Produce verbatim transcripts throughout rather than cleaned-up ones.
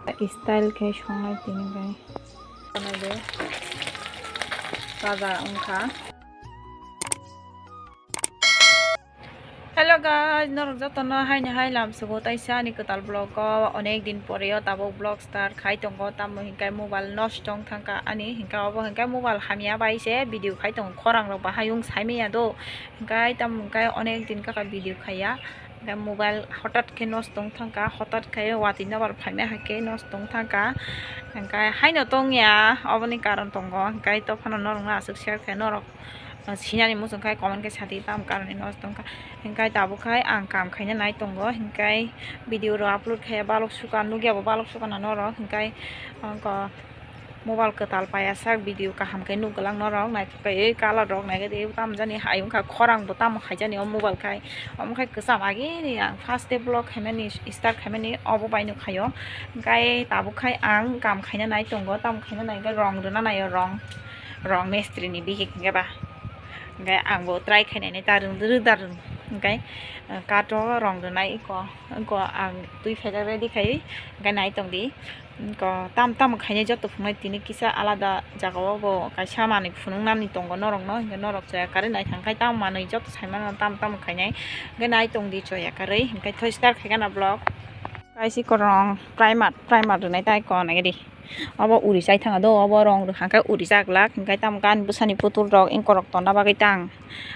Style khe songnai tini bai. Baja wngkha. Hello guys, norok jotono haini hai lamsogo taisa ani kwtal vlog o. Onek din pore o tabuk vlog start khai tongo, tamo hinkai mobile nosto wng thangkha ani, hinka obo hinkai mobile hamya bai se video khai tongo, khorang rok bahai wng saimanya do, hinkai tamo hinkai onek din kaka video khaiya. Hinkai mobile hotat khe nosto wng thangkha, hotat khe watwi nobar phaimai hai khe nosto wng thangkha. Hinkai haino tongya, oboni karon tongo, hinkai tophano norokno aswk share khe norok sinani muchung khai comment khe sadi, tamo karoni nosto wngkha. Hinkai tabuk khai ang kam khaina nai tongo, hinkai video rok upload khaiya balok suka nukya bo balok suka na norok, hinkai ongko mobile kwtal paiya sak video kaham khe nuk gwlak norok, naithok khe ei color rok naikhe de tamo jani hai wngkha, khorang bo tamo khaijani o mobile khai, omo khai kwcham agini ang first day vlog khaimani start khaimani obo bai nuk khaio, hinkai tabuk khai ang kam khaina nai tongo, tamo khaina nai khe rong rwna naio rong. Rong mistri ni bihik hingke ba, hingke ang bo try khainani ta rwng rw da rwng, hingke kato rong rwnai iko, iko ang twi phaijak ready khai hingke nai tong di, iko tam tam khainai joto phunuknai tini kisa alada jaga o bo kaisa manwi phunuknani tongo norok no, hingke norok chaya karwi naithang khai tam manwi joto sai mano tam tam khainai, hingke nai tong di chaya karwi, hingke thoi start khai gana vlog. Kaisa iko rong primer, primer rwnai ta iko nai di. Obo uri chai thang do, obo rong rwkha khe uri jak lak, hinkai tamo khe ani bwsani putul rok engkorok tonna bagwi tang.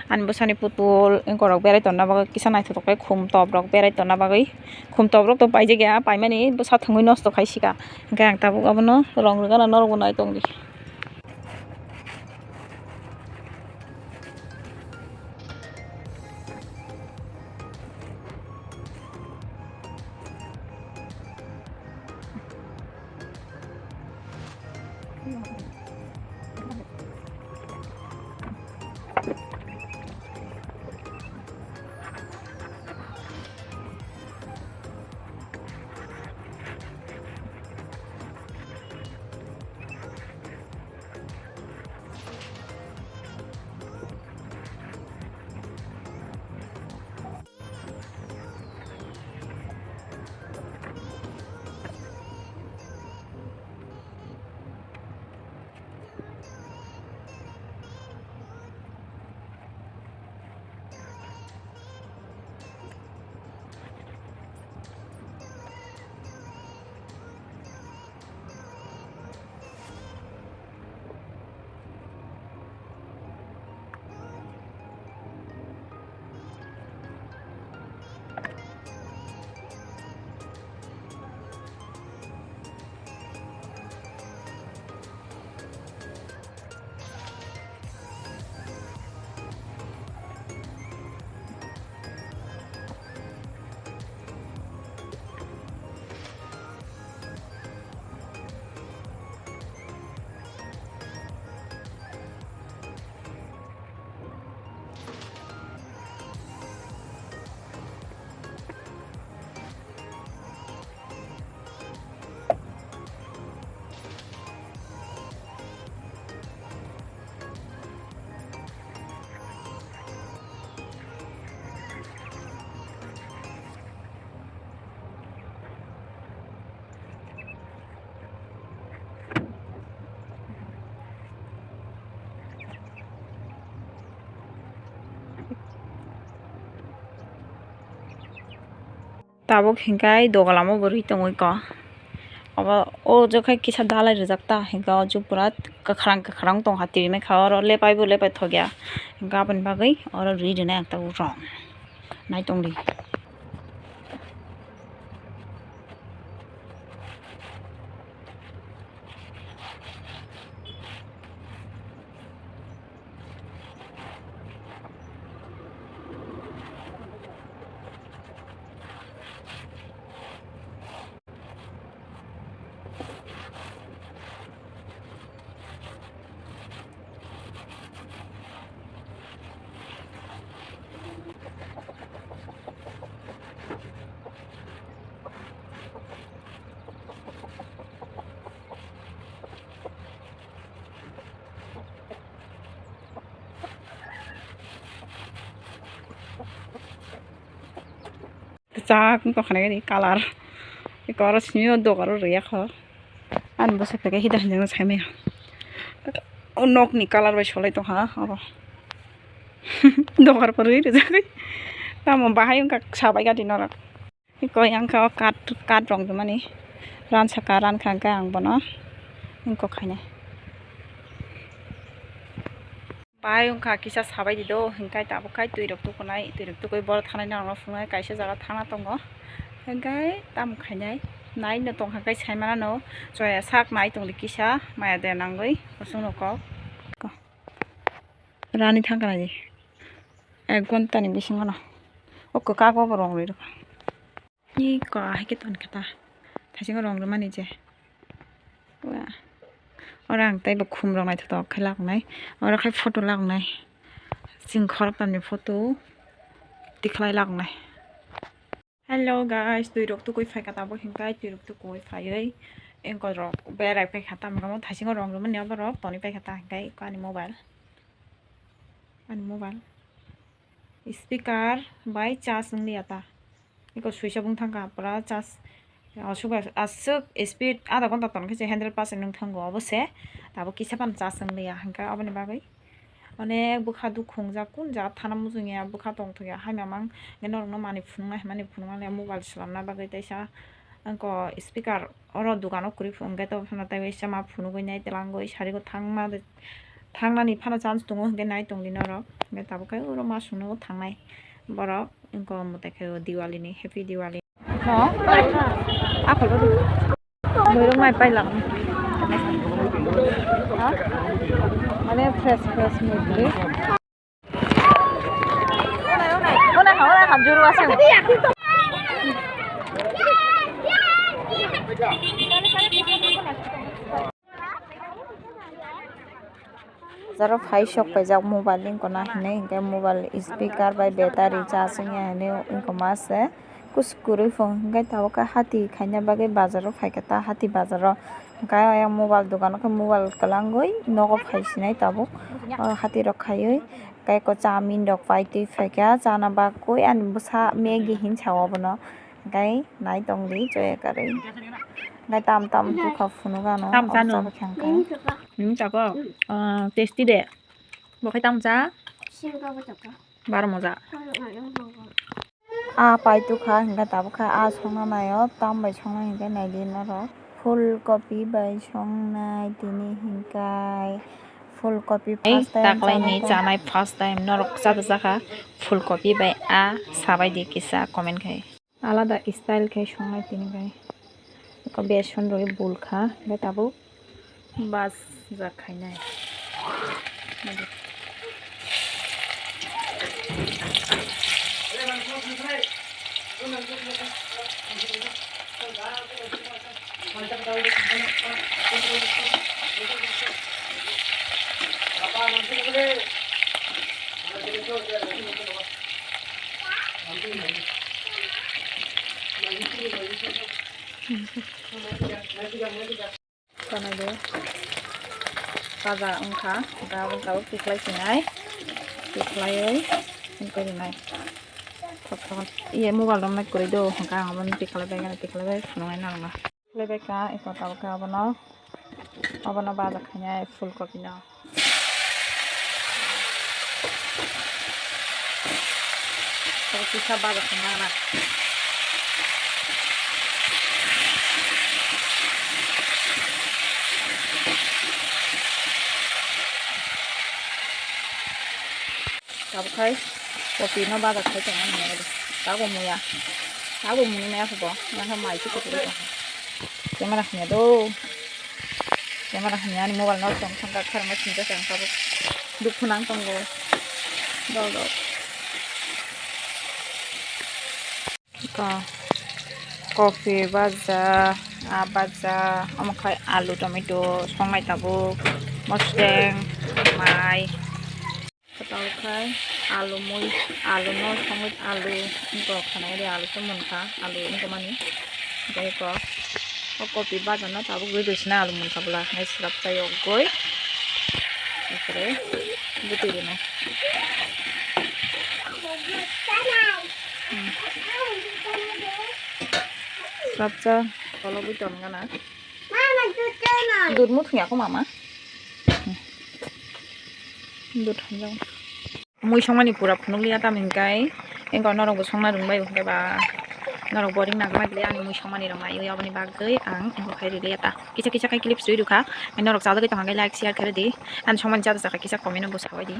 Ani bwsani putul engkorok berai tonna bagwi kisa naithotok khe khum top rok berai tonna bagwi. Khum top rok to paijak ya, paimani bwsa thwngwi nosto khai sika. Hinkai ang tabuk abono rong rwgana norok bo nai tong di. Tabuk hinkai dogalamo bo rwi tongwi ko. Obo o jokhe kisa dalai rijak ta, hinka o jupura kwkhwrang kwkhwrang tongkha, twi nai kha oro lepai bo lepai thokya, hinka aboni bagwi oro rwi rinai ang tabuk rong nai tongdi. Kwchak wng tongkha nai di colour. Eko oro simi o dogaro rwya kho. Ani bwsai khe hida hinjak no sai maya. O nok ni colour bai solai tong kha oro. Dogar pore rwjagwi. Tamo bahai wngkha sabai gati norok. Eko yang kha o kat, kat rong rwmani. Ran saka ran kha hwnkhe ang bono. Engko khainai. Pai wngkha kisa sabai di do, hwnkhe tabuk khai twi rok tukunai, twi rok tukui boro thanai norokno phunuknai kaisa jaga thangna tongo, hwnkhe tamo khainai nai no tongkha khe sai manano, choya sak nai tongdi kisa maya de nangwi kuchung no kok rani thangkha nai di ek ghonta ni bisingo no o kwkak o bo rong rwi rwkha. Iko hai khe ton khe ta. Thaisingo rong rwmani je. Wa. Oro ang teibo khum rok naithotok khe laknai. Oro khai photo laknai. Chwng khoroktham ni photo tikhlai laknai. Hello guys, twi rok tukui phaikha tabuk hinkai twi rok tukui phaiwi engkol rok berai paikha tamni omo thaisingo rong rwmani oborok tonwi paikha ta hinkai ani mobile. Ani mobile. Speaker bai charge wng liya ta. Eko switch off wng thangkha pura charge. Aswk, aswk speed adha ghonta ton khe se hundred percent wng thango obo se. Tabuk kisa phano charge wng liya hwnkhe aboni bagwi onek bwkha dukhu wngjak kun jaga thana muchung ya bwkha tongthok ya hai mamang hwnkhe norokno manwi phunuknai hwnmani phunuknani mobile swlamna bagwi teisa wngkha speaker oro dukano kwrwi hwnkhe tabuk phano tei waisa ma phunugwi nai twlangwi sari o thangma. Thangnani phano chance tongo hwnkhe nai tongdi norok. Hwnkhe tabuk khe oro ma songno thangnai borok. Wngkha omo tei khe o Diwali ni, Happy Diwali. No? Akholo di. Boirok mai pailak. Ha? Mane fresh fresh murti. Ona ha, ona ha, juru ase. Bazaro phai sok paijak mobile ni gona hinwi hinkhe mobile speaker bai battery charge wngya hinwi wngkha ma se kusu kwrwi phone hinkhe tabuk khe hati khaina bagwi bazaro phaikha ta hati bazaro hinkhe ayang mobile dogano khe mobile kwlangwi nogo phai sinai tabuk o hati rok khaiwi tei eko chowmin rok pai twi phaikha chana bagwi ani bwsa Maggie hinwi sa obono. Hwnkhe nai tongdi choya kwrwi. Hwnkhe tam tam tukha phunukgano. Tam chano? Obwsabo khe hwnkhe. Hmm, chakho. Ah, tasty de. Bo khai tam cha? Singkabo chakha. Bar moja. Ah, pai tukha hwnkhe tabukha ah songna naio. Tam bai songna hinkhe naidi norok. Phul kopi bai songnai tini hinkhe. Phul kopi first time taklaini chanai. Chanai first time norok chajak jakha. Phul kopi bai ah sabai di kisa comment khai. Alada style khe songnai tini bai. Eko beson rwi bul kha, hwnkhe tabuk bajak khainai. Kanai de. Kaja wngkha, da wngkha o tikhlai sinai. Tikhlaiwi wngkha rinai. Thok thok. Iye mobile romnai kwrwi do, hwnkha ang obono tikhlai bai gana, tikhlai bai phunuknai nangna. Tikhlai bai kha, eko tabuk khe obono, obono bajak khainai phul kopi no. Tabuk kisa bajak khaina na. Tabuk khai kopi no bajak khai tongna hinwi tabuk muya. Tabuk muni maya kho bo. Nang khe mai se kopi tong kha. Camera hwnya do. Camera hwnya ani mobile no tong thang kha kharma sing kha ang tabuk. Dukhu nang tongo. Dol dol. Ka kopi baja, ah baja, omo khai alu, tomato songnai tabuk, mosdeng, mai. Kwtal khai alu mui, alu no songwi alu wngkha khanai de alu se munkha alu wngkha mani. Tei ko o kopi baja no tabuk rwi rwi sina alu munkha bwla hinwi swrap chai o goi. Ekre bwtwi rwnai. Hmm. Lapsa, tolo bui tong gana. Dud mu thungya ko mama. Dud hamjak. Mui songmani pura phunuk liya tam hinkai. Engko norok bo songna rwngbai hinkai ba. Norok boring nang bai bile ani mui songmani rok nai aboni bagwi ang engko khai rili ta. Kisa kisa khai clips rwi rukha. Norok chajagwi tongkha like share khe di. Ani songmani chajak chakha kisa comment bo sabai di.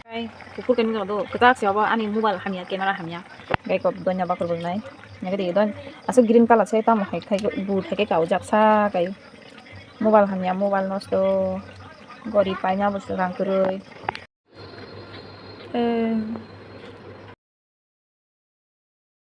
Kai kupur khe nukjagw do, kwchak se obo ani mobile hamya, camera hamya. Gai kok donya bakur bo nai. Nagadi don, aswk green colour se tamo hai khai bu thai khe kaujak sa kai. Mobile hamya, mobile nosto. Gori paina bo rang kwrwi. Eh,